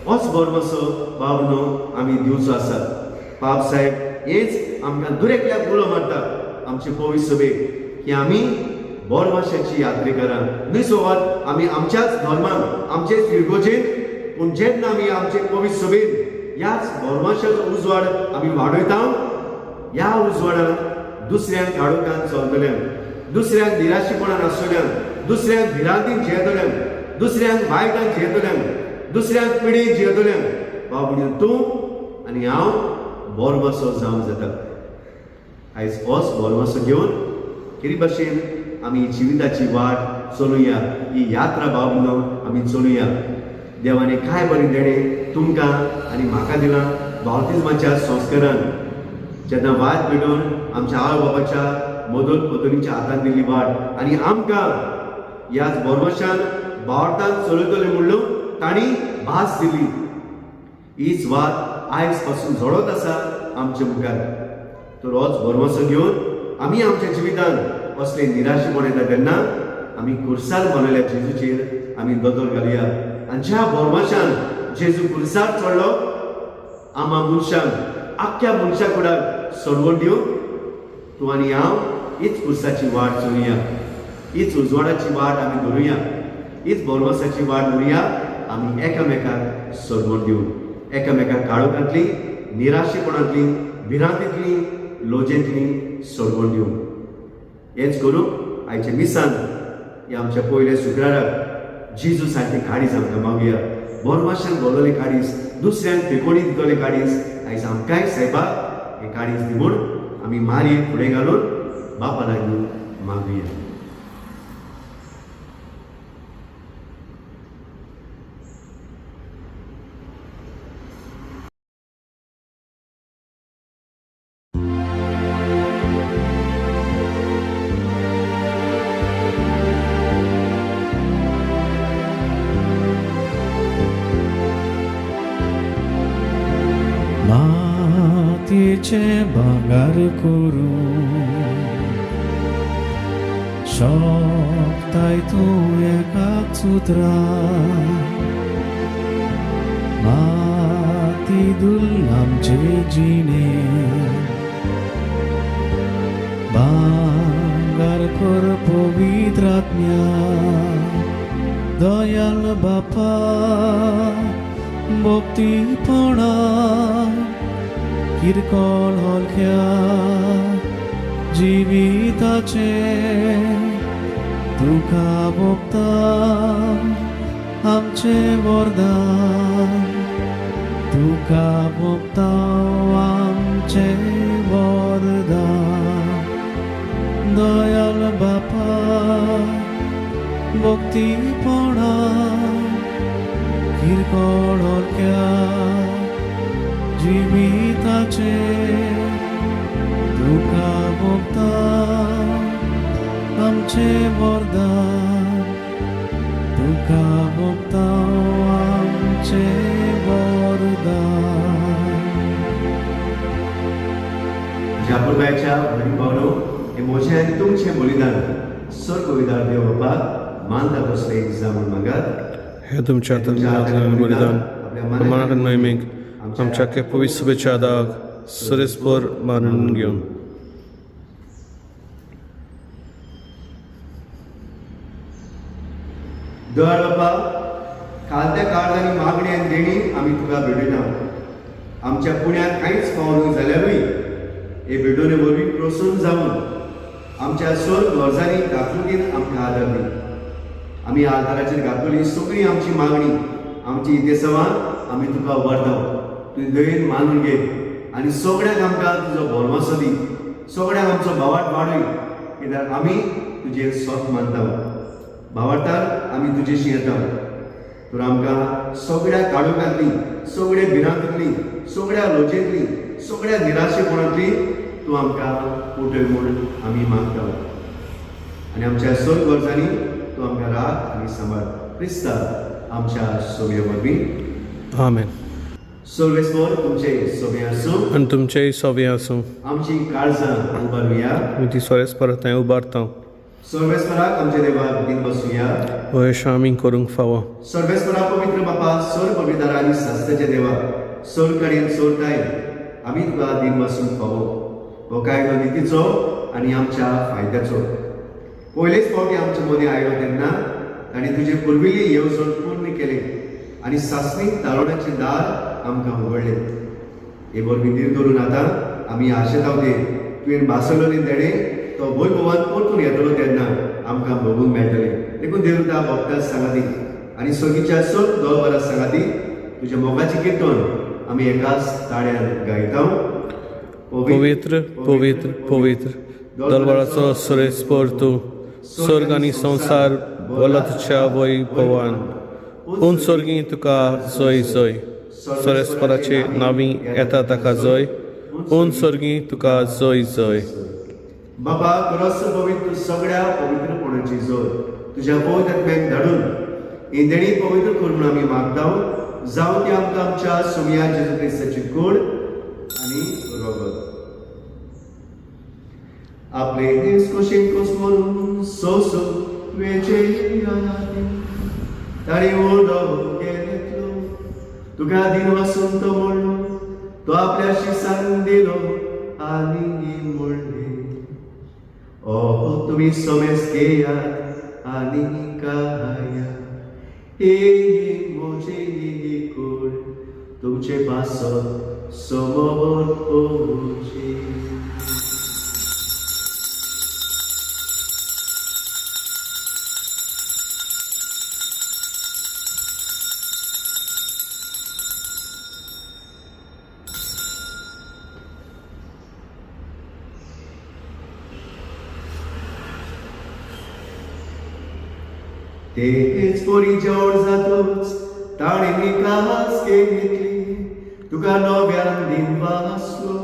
होच भरवंसो भावनो आमी दिवचो आसा. पाप साहेब हेच आमकां दुरेकल्याक उलो मारता आमचे पवित्र सभेक की आमी बोरमाशाची यात्रेकरां न्हय सोबत आमी आमच्याच धर्मान आमचेच इगर्जेन, पूण जेन्ना आमी आमचे पवित्र सभेन ह्याच बोरमाशाचो उजवाड आमी वाडयता, ह्या उजवाडान दुसऱ्यांक काळोखान चलतल्यांक, दुसऱ्यांक निराशीपणान आसतल्यांक, दुसऱ्यांक भिरांतीन जियेतल्यांक, दुसऱ्यांक वायटान जियेतल्यांक, दुसऱ्यांक पिडेन जियेतल्यांक बाबा तूं आनी हांव बोरमासो जावंक जाता. आयज होच बोरमासो घेवन कितें भाशेन आमी जिविताची वाट चलुया, ही यात्रा बाबनो आमी चलुया. देवाने काय बरें देणें तुमकां आनी म्हाका दिलां बाप्तिज्माच्या संस्कारान. जेन्ना वाट पेटोवन आमच्या आवय बाबाच्या मदत पदरीच्या हातान दिल्ली वाट आनी आमकां ह्याच बोरमाशान बावटान चलयतले म्हणून तांणी भास दिली. हीच वाट आयज पासून झडत आसा आमच्या मुखार. तर होच भरवंसो घेवन आमी आमच्या जिवितान असले निराशेपण येता तेन्ना आमी खुर्सार मनयल्या जेजूचेर आमी नदर घालया आनी ज्या भरवंशान जेजू खुर्सार चडलो आमा मनशांक आख्ख्या मनशा कुडाक सोडवण दिवन तूं आनी हांव हीच खुर्साची वाट चलुया, हीच उजवाडाची वाट आमी धरुया, हीच भरवंसाची वाट धरुया. आमी एकामेकाक सोडवण दिवन एकामेकाक काळोखांतली, निराशेपणांतली, भिरांतींतली, लोजेंतली सोडवण दिवन हेच करूंक आयच्या मिसान ह्या आमच्या पयल्या शुक्राराक जेजू सारकें काडीस आमकां मागुया. बोरमाशान बोलवलें काडीस, दुसऱ्यांक फेकोणी दितलें काडीस, आयज आमकांय सायबाक हें काडीस दी म्हूण आमी मारयेक फुडें घालून बापा लागीं मागुया. मातयेचें भांगर करूं शकताय तूं एकाच उतरान, माती धुल्ल आमचे जिणे भांगर कर पवित्र आत्म्या. दयाल बापा भक्तीपणा किरकोळ हलक्या जिविताचे तुका भोगता आमचें वरदान, तुका भोगता आमचें वरदान. दयाल बापा भक्तीपणा किरकोळ हलक्या जिविताचे तुका भोगता आमचें वरदान, तुका भोगता आमचें वरदान. ज्या भयण भावनो, हे म्हजें आनी तुमचें बलिदान सर्व देव बापाक मानता तसलें जावन मागात. हे तुमच्या हातांतलें बलिदान मनाक महिमेक आमच्या पवित्र सभेच्या आदाक सरेस्पर मानून घेवन. दर बापा, खालत्या काळजांनी मागणी आनी देणी आमी तुका भेटयता. आमच्या पुण्याक कांयच फावो न्हय जाल्यारूय हे भेटवणे वरवीं प्रसन्न जावन आमच्या सर्व गरजांनी काकुळटीन आमकां आदार दी. आमी आदाराचेर घातलेली सगळी आमची मागणी, आमची इतेसवां आमी तुका वरता. तुवें दयेन मानून घे आनी सगळ्यांक आमकां तुजो भरवंसो दी, सगळ्यांक आमचो भावार्थ वाडय, कित्याक आमी तुजेर सोत मानता. भावार्थान आमी तुजेशी येता. तर आमकां सगळ्या काळोखांतली, सगळ्या भिरांतींतली, सगळ्या लोजेंतली, सगळ्या निराशेपणांतली तूं आमकां उठय म्हूण आमी मागता. आनी आमच्या सर्व गरजांनी तूं आमकां राख आनी सांबाळ, क्रिस्ता आमच्या सोबे वरवीं. आमेन. सर्वेस्पर तुमचे सोबे आसूं. आनी तुमचेय सोबे आसूं. आमची काळजां उबारुया. आमी ती सोरेस्पर थंय उबारता. सर्वेस्पराक आमच्या देवाक दिन बसुया. अशें आमी करूंक फावो. सर्वेस्परा पवित्र बापा, सर्व पवित्र आनी शास्त्राच्या देवा, सर्व कडेन सोडताय आमी तुका दिन बसूंक फावो. हो कायदो नितीचो आनी आमच्या फायद्याचो. पयलेच फावटी आमचे मदीं आयलो तेन्ना ताणें तुजे पुर्विल्ली येवजण पूर्ण केली आनी सासणी ताळवण्याचें दार आमकां उगडलें. हे वरवीं धीर धरून आतां आमी आशेताव ते तुवें भासवलेलें देणें तो वैभवान परतून येतलो तेन्ना आमकां भोगूंक मेळटलें. देखून देवता भक्ता सांगाती आनी सगळीच्या सग दळभरा सांगाती तुज्या मोगाचें किर्तन आमी एकाच ताळ्यान गायता. पवित्र पवित्र पवित्र दलबळाचो सुरेस्पर तूं, स्वर्ग आनी संवसार भरला तुज्या वैभवान. पूण स्वर्गी तुका जय जय, सुरेस्पराचे नांवी येता ताका जय, पूण स्वर्गी तुका जय जय. बाबा खरोच पवित्र सगळ्या पवित्रपणाची जोड तुज्या पवित्र आत्म्याक धाडून ही देणी पवित्र कर म्हणून आमी मागता. जावं ती आमकां आमच्या सोमया जेजू क्रिस्ताची कूड आनी रगत. आपले हेच कुशीन कोस म्हणून सोसो वेचे ताणी उदो घेतलो, तुका दिन वसंत म्हणलो, तो आपल्या शिसान दिलो आनी म्हणलें, ओहो तुमी समेस घेयात आनी खाया, ही म्हजी कूड तुमचे पासत समोर पोवची. तेच पोरी जेवण जातूच ताणें कास घेतली, तुका नव्यान दिन वासलो,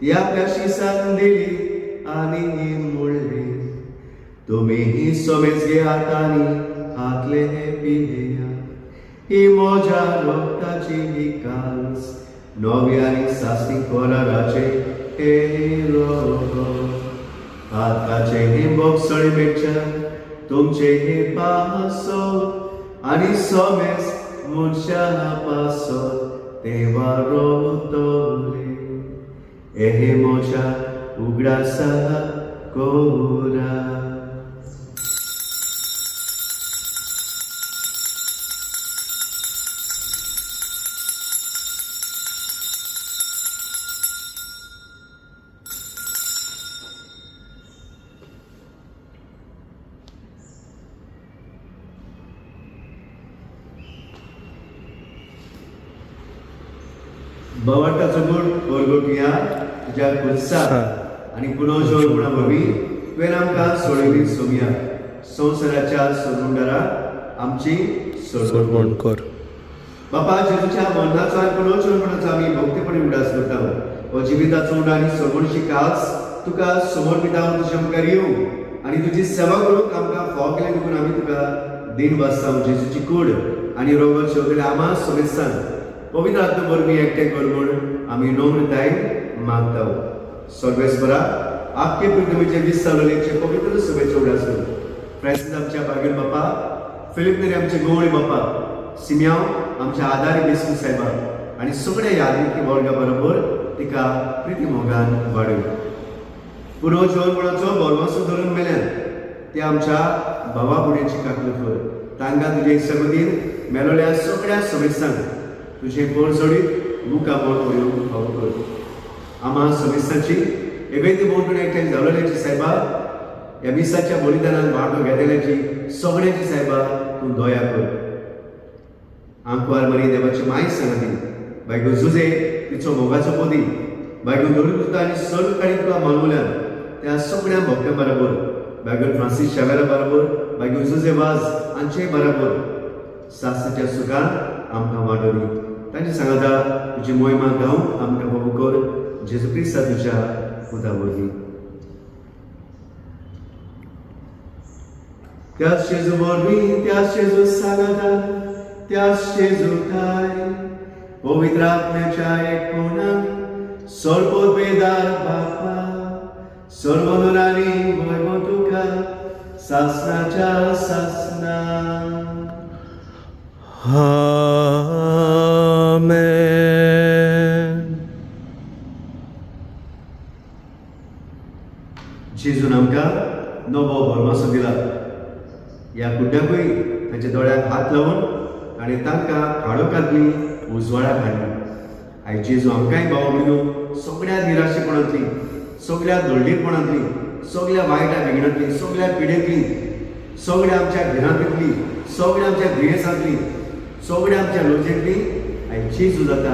ती आपल्या शिसान दिली आनी म्हणलें, तुमी समेज घेयात आनी हातले पिया, ही म्हज्या रक्ताची ही कांस नवी आनी सासणी कराराचे हे रगत. हाताचे हे बोगसळे मेळच्या तुमचे हे पासत आनी समेस मनशा पासत देवा रोवतले, हे म्हज्या उगडासा कोरा. बवाटाचो गुण वरगोटया तुज्या खुर्सा आनी पुनोजोळ गुणा वरवीं तुवें आमकां सोडयली सोमया संवसाराच्या सोडूंडारा आमची सोडवण कर. बापा जेजूच्या मरणाचो आनी पुनोजोळ गुणाचो आमी भक्तीपणी उडास करता. हो जिविताचो उडा आनी सोडवणशी कास तुका समर्पिता तुज्या मुखार येवं आनी तुजी सेवा करूंक आमकां फाव केलें देखून आमी तुका दिन वाचता. जेजूची कूड आनी रोगत शेवटले आमा समेस्तान पवित्र आत्मा वरवीं एकठांय कर म्हूण आमी नम्रतायेन मागता. सर्वेस्परा आपके पृथ्वीचे 20 सालोलेचे पवित्र सभेचे उडास करूं. फ्रांसीस आमच्या बागेल बापा, फिलीप नेरी आमचे गोवळे बापा, सिमियांव आमच्या आदारी बेसून साहेबा आनी सगळ्या यादविकी वर्गा बरोबर तिका प्रिती मोगान वाडय. पुर्वज जेवणपणाचो बोरवासो धरून मेल्यान ते आमच्या भावा भुड्याची काकूत कर. तांकां तुजे सगतीन मेलोल्या सगळ्या समेस्तांक तुजें बोर जोडीत मुखा बोर पळोवंक फावो कर. आमा समेस्तांची एवेंती भोंवतणी एकठांय जालोल्याची सायबा, ह्या मिसाच्या बलिदानान वांटो घेतल्याची सगळ्यांची सायबा तूं दया कर. आंकवार मरी देवाची माय सांगती बायको जुजे तिचो मोगाचो पदी बायको धरून आनी सर्व काणी तुका मानवल्यान त्या सगळ्या भक्त्यां बरोबर बायगून फ्रांसीस शावेरा बरोबर बायगून जुजे वाज हांचे बरोबर सासच्या सुखान आमकां वांटो दी. तांचे सांगाता तुजी मोहिमा गावंक आमकां बाबू कर जेजू क्रिस्ता तुज्या पुता वरवीं. त्याच जेजू वरवीं, त्याच जेजू सांगाता, त्याच जेजू ठाय पवित्र आत्म्याच्या एकपणान सर्वोत्पेदार बापा सर्वनुरानी वैभव तुका सासनाच्या सासना. आमेन. जेजून आमकां नवो भरमासो दिला. ह्या कुड्ड्याकूय तांच्या दोळ्याक हात लावन ताणें तांकां काळोखांतली उजवाडाक हाडली. आयज जेजू आमकांय भाव भयणीनो सगळ्या निराशेपणांतली, सगळ्या दळडीरपणांतली, सगळ्या वायटा विघ्नांतली, सगळ्या पिडेंतली, सगळ्या आमच्या भिरांतींतली, सगळ्या आमच्या दुयेंसांतली, सगळ्या आमच्या लजेंतली आयज जेजू जाता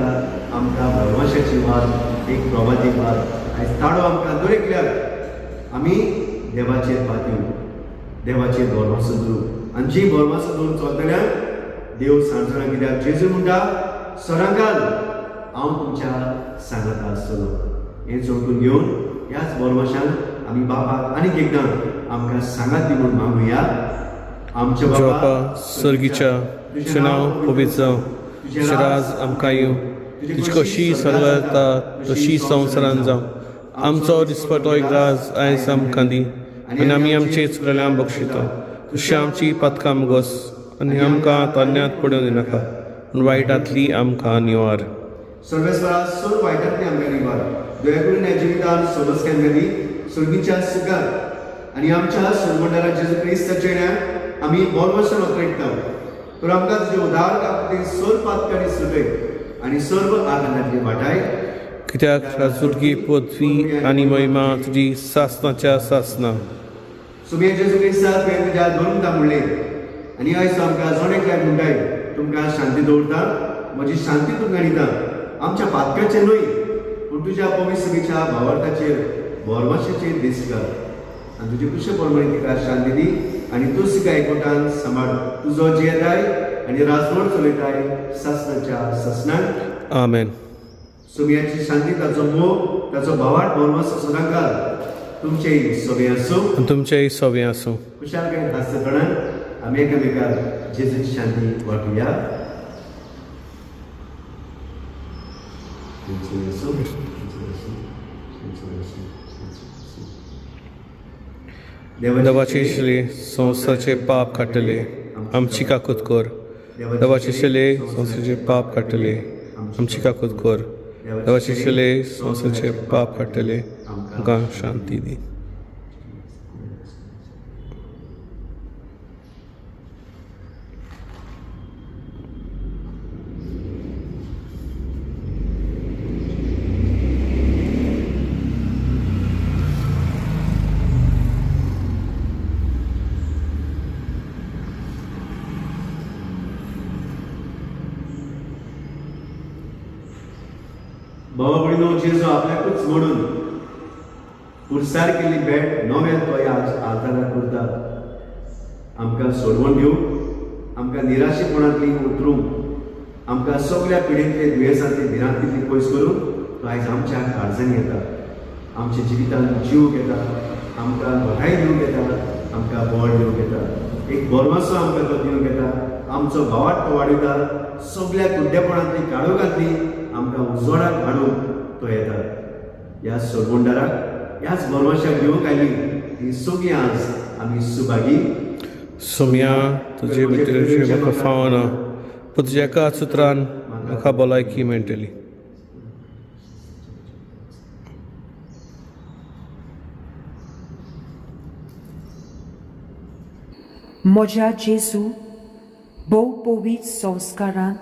आमकां भरमाशाची वात, एक प्रभाती वात. आयज ताडो आमकां दरेकल्याक आमी देवाचेर पातयेवं, देवाचेर भरमासो दवरूं आनी जी भरमासो दवरून चलतल्यांक देव सांजणा. कित्याक जेजू म्हणटा सरांकाल हांव तुमच्या सांगाता आसतलो. हें चोडकून घेवन ह्याच भरमाशान आमी बापाक आनीक एकदां आमकां सांगात दी म्हूण मागुया. आमच्या बापा सर्गीच्या, तुजें नांव पवित्र जावं, तुजें राज आमकां येवं, तुजी कशी स्वर्गार जाता तशी संवसारान जावं. आमचो दिसपटो एक राज आयज आमकां दी आनी आमी आमचे चुकलेल्यांक बक्षिता तशी आमची पातकां मुगोस आनी आमकां तन्यांत पडून दिनाका पूण वायटांतली आमकां निवार. सर्वेस्वरा सर्व वायटांतली आमकां निवार. दया करून ह्या जिवितान समजकाय आमकां दी सर्गीच्या सुखात आनी आमच्या सरगोंडारा जेजू क्रिस्ताच्या येण्याक आमी बोरवशन ओतरेकता. तर आमकां तुजे उदार कापते सर्व पातकांनी सुटय आनी सर्व आघातांतली वाटाय. कित्याक राजुर्गी पृथ्वी आनी महिमा तुजी सासनाच्या सासना. सुमे जेजू क्रिस्ता तुवें तुज्या धरून म्हणलें आनी आयज आमकां जण एकल्याक म्हणटाय तुमकां शांती दवरता, म्हजी शांती तुमकां दिता. आमच्या पातकाचेर न्हय पूण तुज्या पवित्र सभेच्या भावार्थाचेर भरवशाचेर दिस घाल आनी तुजे कुशे प्रमाणे तिका शांती दी आनी तूं तिका एकवटान सांबाळ. तुजो जियेताय आनी राजवट चलयताय सासनाच्या सासनाक. आमेन. सुमयाची शांती, ताचो मोग, ताचो भावार्थ भरवंसो सदांकाल तुमचेय सगळे आसूं आनी तुमचेय सवे आसूं. खुशालकायेन हास्यपणान आमी एकामेकाक जेजूची शांती वांटुया. तुमचें आसूं, तुमचें आसूं, तुमचें आसूं, तुमचें आसूं. देवाचे शिले संवसाराचे पाप काडटले आमची काकूत कर. देवाचे शिले संवसाराचे पाप काडटले आमची काकूत कर. देवाचे शिले संवसाराचे पाप काडटले आमकां शांती दी. भावा भयणीनो, जेजू आपल्याकूच मोडून पुरसार केल्ली भेट नव्यान तो ह्या आल्तारार करता. आमकां सोडवण दिवंक, आमकां निराशेपणांतली उतरूंक, आमकां सगळ्या पिडेंतले दुयेंसांतली भिरांतींतली पयस करूंक तो आयज आमच्या काळजांनी येता, आमच्या जिवितांत जीव घेता, आमकां घटाय दिवंक येता, आमकां बळ दिवंक येता, एक भरवंसो आमकां तो दिवंक येता, आमचो भावार्थ तो वाडयता, सगळ्या कुड्डेपणांतली काळोखांतली आमकां उजवाडाक हाडूंक तो येता. ह्या सोडवणदाराक ह्याच भरवंशाक घेवंक आयली ही सगळीं आज आमी सुभागी. सोम्या तुजे भितरचे म्हाका फावना पूण तुज्या एका सुत्रान म्हाका भलायकी मेळटली. म्हज्या जेजू, भोव पवित्र संस्कारान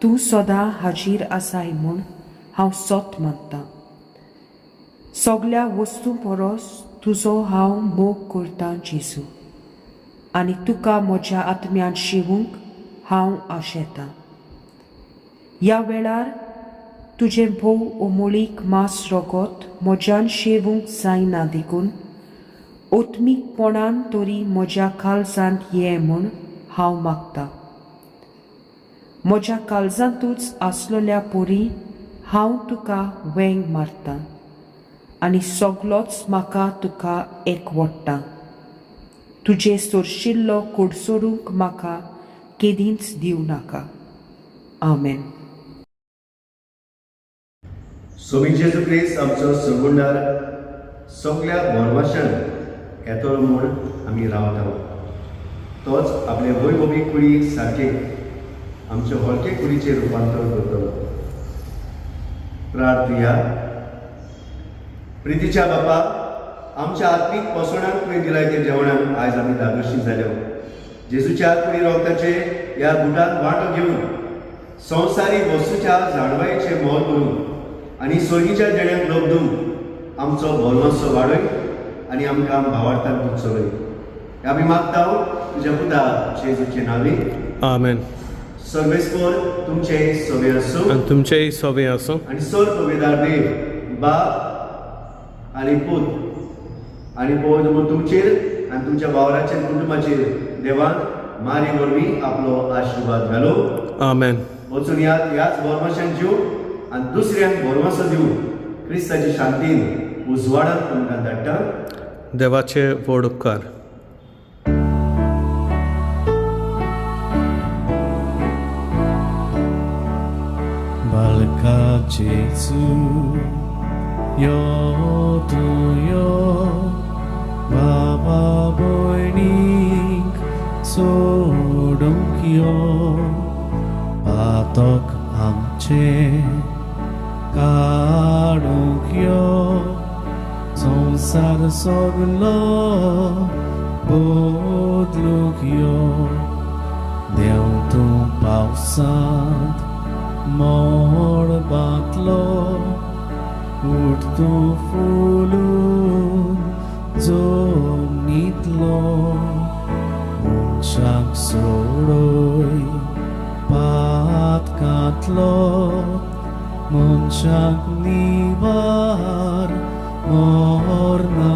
तूं सदां हाजीर आसाय म्हूण हांव सत मानतां. सगल्या वस्तूं परस तुजो हांव मोग करतां जेजू, आनी तुका म्हज्या आत्म्यान शिवूंक हांव आशेतां. ह्या वेळार तुजें भोव अमोळीक मांस रगत म्हज्यान शेवूंक जायना देखून ओत्मीकपणान तरी म्हज्या काळजांत ये म्हूण हांव मागतां. म्हज्या काळजांतूच आसलेल्या परी हांव तुका वेंग मारतां आनी सगलोच म्हाका तुका एकवडटा. तुजें सोरशिल्लो कोडसोरूंक म्हाका केदींच दिवं नाका. आमेन. सोमी जेजू क्रिस्त आमचो सरगुंडार सगल्या भरवशान येतलो म्हूण आमी रावता. तोच आपले वैभवी कुडी सारके आमचे हलके कुडीचें रुपांतर करतलो. प्रार्थुया. प्रितीच्या बापा, आमच्या आत्मीक पोसणाक तुवें दिलाय ते जेवणाक आयज आमी धादोशी जाल्यो. जेजूच्या कुडी रोगताचे ह्या गुटान वांटो घेवन संवसारी वस्तूच्या जाणवायेचें मोल करून आनी स्वर्गीच्या देण्याक लोक दिवन आमचो भरवंसो वाडय आनी आमकां भावार्थान तूं चलय. आमी मागता तुज्या पुता जेजूचे नांवी. आमेन. सर्वेस्पर तुमचे सवे आसूं आनी तुमचेय सोबें आसूं. आनी सर पवेदार देव बाप आनी पूत आनी पवित्र तुमचेर आनी तुमच्या वावराचेर कुटुंबाचेर देवान मारी वरवीं आपलो आशिर्वाद घालो. आमेन. वचून यात ह्याच भरवंशान जीव आनी दुसऱ्यांक भरवंसो दिवन क्रिस्ताची शांतीन उजवाडान तुमकां धाडटा. देवाचे व्हड उपकार. बालका जेजू यो तूं यो, बाबा भयणीक सोडूंक यो, पातक आमचें काडूंक यो, संवसार सगलो बदलूंक यो. देव तूं पावसांत मळबांतलो उठ तूं फुलून जमनींतलो, मनशाक सोडय पातकांतलो, मनशाक निवार मरणांतलो.